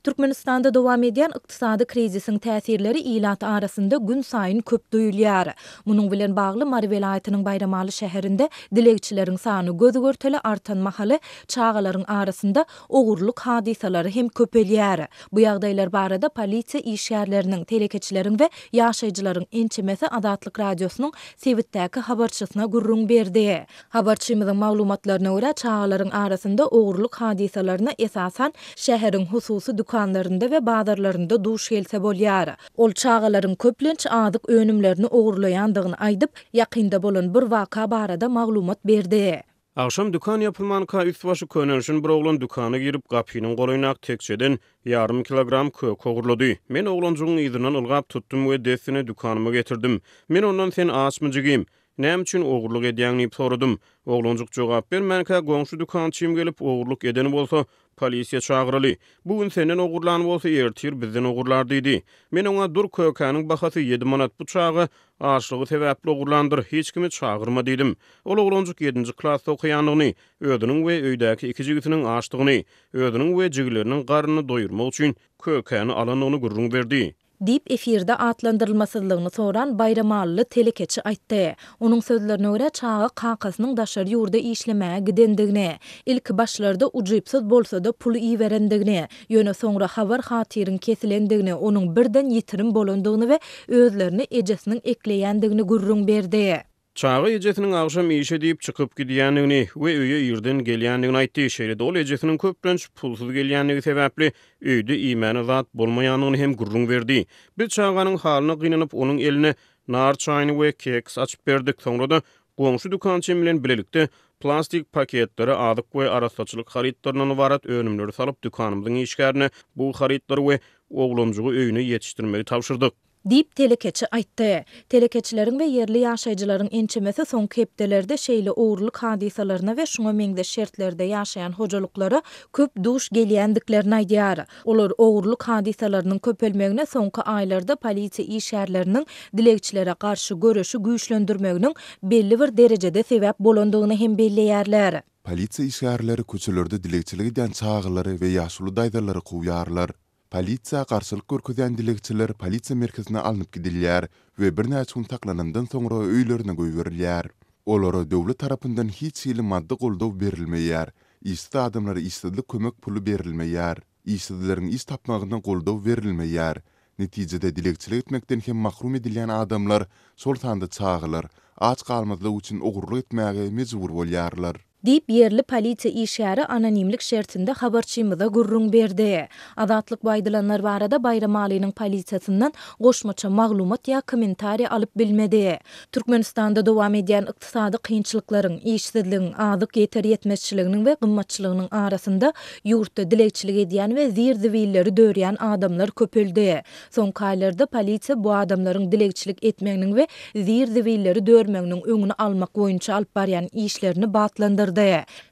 Türkmenistanda dowam edýän ykdysady krizisiň täsirleri ilat arasynda günsaýyn köp duýulýar. Munuň bilen bagly Mary welaýatynyň Baýramaly şäherinde dilegçileriň sany göz-görtele artan mahaly çagalaryň arasynda ogurlyk hadysalary hem köpelýär. Bu ýagdaýlar barada polisiýa işgärleriniň, telekeçileriň we ýaşaýjylaryň ençemesi Azatlyk Radiosynyň sebitdäki habarçysyna gürrüň berdi. Habarçymyzyň maglumatlaryna görä, çagalaryň arasynda ogurlyk hadysalaryna esasan şäheriň hususy dükanlarynda we bazarlarynda duş gelse bolýar. Ol çagalaryň köplenç azyk önümlerini ogurlaýandygyny aýdyp, ýakynda bolan bir waka barada maglumat berdi. Agşam dükan ýapylmanka üst-başy könelişen bir oglan dükana girip, gapynyň golaýyndaky tekjeden ýarym kilogram köke ogurlady. Men oglanjygyň yzyndan ylgap tutdum we dessine dükanyma getirdim. Men ondan sen açmy jigim? Näme üçin ogurlyk edýäň diýip soradym. Oglanjyk jogap bermänkä goňşy dükançym gelip, ogurlyk eden bolsa, polisiýa çagyraly. Bu gün senden ogurlan bolsa, ertir bizden ogurlar diýdi. Men oňa dur kökäniň bahasy ýedi manat bu çaga açlygy sebäpli ogurlandyr, hiç kimi çagyrma diýdim. Ol oglanjyk ýedinji klasda okaýandygyny, özüniň we öýdäki iki jigisiniň açdygyny, özüniň we jigileriniň garnyny doýurmak üçin kökäni alandygyny gürrüň berdi. Diýip, efirde atlandyrylmasyzlygyny soran baýramalyly telekeçi aýtdy. Onuň sözlerine görä, çaga kakasynyň daşary ýurda işlemäge gidendigini, ilki başlarda ujypsyz bolsa-da pul iberendigini, ýöne soňra habar-hatyryň kesilendigini, onuň birden ýitirim bolandygyny we özlerini ejesiniň ekleýändigini gürrüň berdi. Çaga ejesiniň agşam işe diýip çykyp gidýändigini we öýe irden gelýändigini aýtdy. Şeýle-de ol ejesiniň köplenç pulsuz gelýändigi sebäpli öýde iýmäne zat bolmaýandygyny hem gürrüň berdi. Biz çaganyň halyna gynanyp, onuň eline nar çaýyny we keks açyp berdik. Soňra-da goňşy dükançym bilen bilelikde plastik paketlere azyk we arassaçylyk harytlaryndan ybarat önümleri salyp, dükanymyzyň işgärine bu harytlary we oglanjygy öýüne ýetişdirmegi tabşyrdyk. Diýip, telekeçi aýtdy. Telekeçileriň we ýerli ýaşaýjylaryň ençemesi soňky hepdelerde şeýle ogurlyk hadysalaryna we şuňa meňzeş şertlerde ýaşaýan hojalyklara köp duş gelýändiklerini aýdýar. Olar ogurlyk hadysalarynyň köpelmegine soňky aýlarda polisiýa işgärleriniň dilegçilere garşy göreşi güýçlendirmeginiň belli bir derejede sebäp bolandygyny hem belleýärler. Polisiýa işgärleri köçelerde dilegçilik edýän çagalary we ýaşuly daýzalary kowýarlar. Polisiýa garşylyk görkezýän dilegçiler polisiýa merkezine alnyp gidilýär we birnäçe gün saklanandan soňra öýlerine goýberilýär. Olara döwlet tarapyndan hiç hili maddy goldaw berilmeýär, işsiz adamlara işsizlik kömek puly berilmeýär, işsizleriň iş tapmagyna goldaw berilmeýär. Netijede dilegçilik etmekden hem mahrum edilýän adamlar, şol sanda çagalar, aç galmazlyk üçin ogurlyk etmäge mejbur bolýarlar. Diýip, ýerli polisiýa işgäri anonimlik şertinde habarçymyza gürrüň berdi. Azatlyk bu aýdylanlar barada Baýramalynyň polisiýasyndan goşmaça maglumat ýa kommentariý alyp bilmedi. Türkmenistanda dowam edýän ykdysady kynçylyklaryň, işsizligiň, azyk ýeter-ýetmezçiliginiň we gymmatçylygynyň arasynda ýurtda dilegçilik edýän we zir-zibilleri dörýän adamlar köpeldi. Soňky aýlarda polisiýa bu adamlaryň dilegçilik etmeginiň we zir-zibilleri dörmeginiň öňüni almak boýunça alyp barýan işlerini batlandyrdy.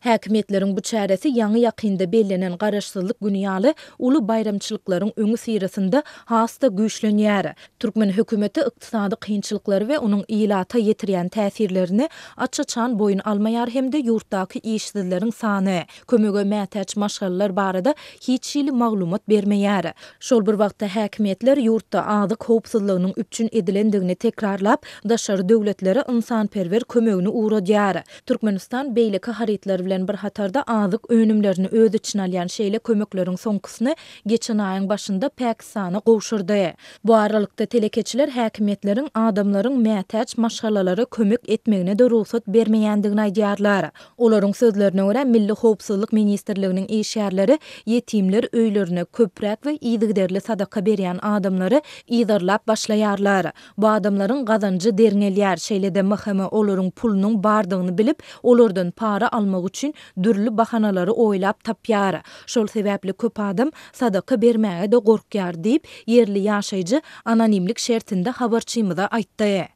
Häkimiýetleriň bu çäresi ýaňy-ýakynda bellenen Garaşsyzlyk güni ýaly uly baýramçylyklaryň öňüsyrasynda has-da güýçlenýär. Türkmen hökümeti ykdysady kynçylyklary we onuň ilata ýetirýän täsirlerini aç-açan boýun almaýar hem-de ýurtdaky işsizleriň sany, kömege mätäç maşgalalar barada hiç hili maglumat bermeýär. Şol bir wagtda häkimiýetler ýurtda azyk howpsuzlygynyň üpjün edilendigini tekrarlap, daşary döwletlere ynsanperwer kömegini ugradýar. Türkmenistan beýleki harytlar bilen bir hatarda azyk önümlerini öz içine alýan şeýle kömekleriň soňkusyny geçen aýyň başynda Pakistana gowşurdy. Bu aralykda telekeçiler häkimiýetleriň adamlaryň mätäç maşgalalara kömek etmegine-de rugsat bermeýändigini aýdýarlar. Olaryň sözlerine görä, Milli howpsuzlyk ministrliginiň işgärleri ýetimler öýlerine köpräk we yzygiderli sadaka berýän adamlary yzarlap başlaýarlar. Bu adamlaryň gazanjy derňelýär, şeýle-de MHM olaryň pulunyň bardygyny bilip, olardan para almak üçin dürli bahanalary oýlap tapýar. Şol sebäpli köp adam sadaka bermäge-de gorkýar diýip, ýerli ýaşaýjy anonimlik şertinde habarçymyza aýtdy.